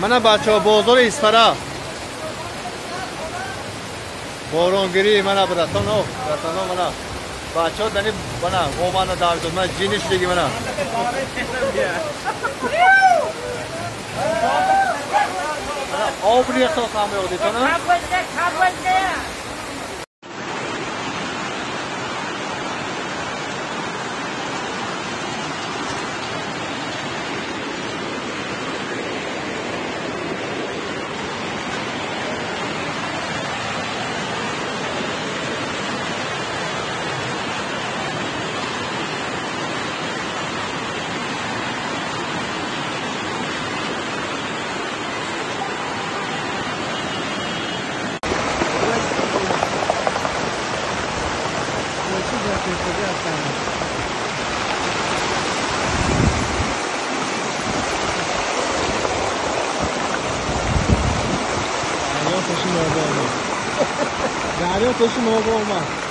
Мана бачаҳо, бозори Исфара. Боронгирӣ, мана братано, братано, мана. Бачаҳо дани мана омана давидод, мана ҷинни шудагӣ мана. Мана об рехтос ҳама ёқ дитона. Дарё пеши ногоҳ омад. Дарё пеши ногоҳ омад.